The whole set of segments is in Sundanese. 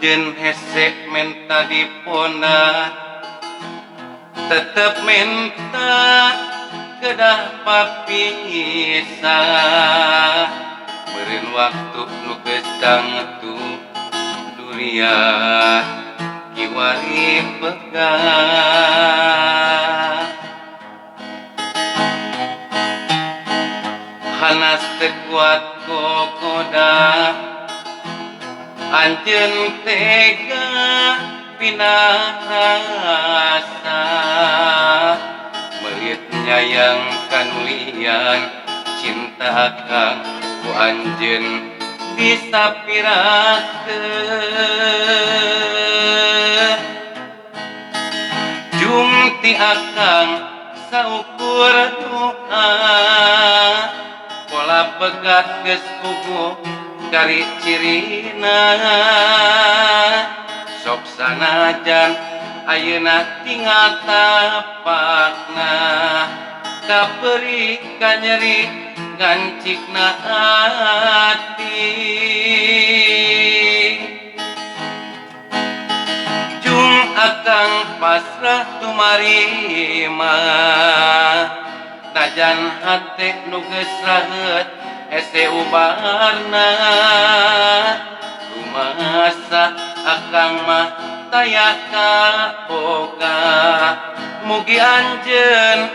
Anjeun hese menta dipona tetep menta kedah papisah meureun waktu nu geus tangtu durian kiwari pegang. Hanas teu kuat kokoda anjeun tega pina rasa meurit nyayang kanulian cinta akang ku anjeun disapirakeun jumti akang saukur doa pola pegat geus puguh kari cirina sok sanajan ayeuna tinggal tapakna kaperi kanyeri ngancikna ati jung akang pasrah tumarima najan hate nu geus raheut hese ubarna rumasa akang mah taya kaboga mugi anjeun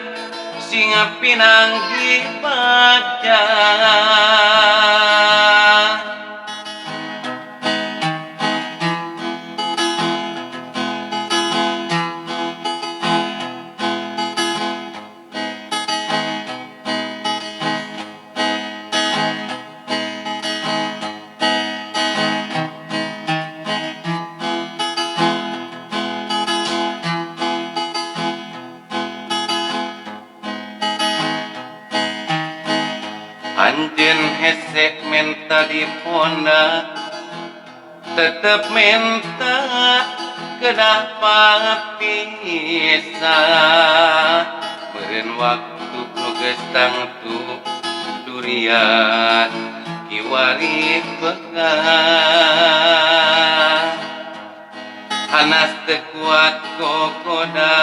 sing pinanggi bagja. Anjeun hese menta dipona tetep menta kedah papisah meureun waktu nu geus tangtu durian kiwari pegang hanas teu kuat kokoda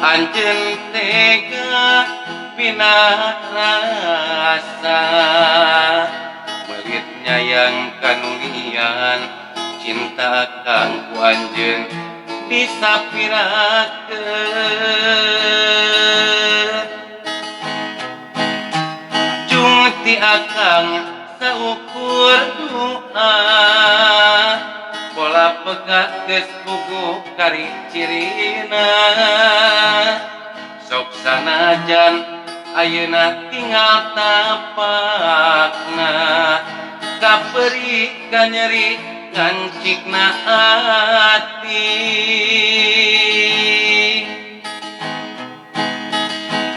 anjeun tega pina rasa meurit nyayang kanulian cinta kang ku anjeun disapirakeun jung ti akang saukur doa pola pegat geus puguh kari cirina sok sanajan ayeuna tinggal tapakna kaperi kanyeri ngancikna ati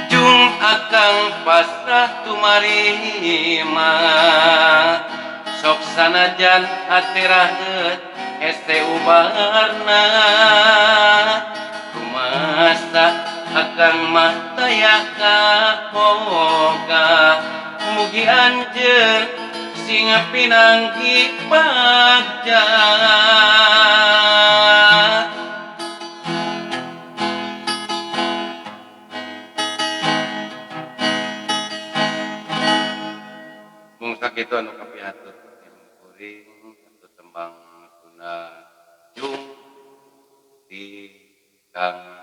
jung akang pasrah tumarima sok sanajan hate raheut hese ubarna rumasa akang mah taya kaboga mugi anjeun sing pinanggi bagja. Mung sakitu anu kapihatur kuring atuh tembang tuna jung di Kang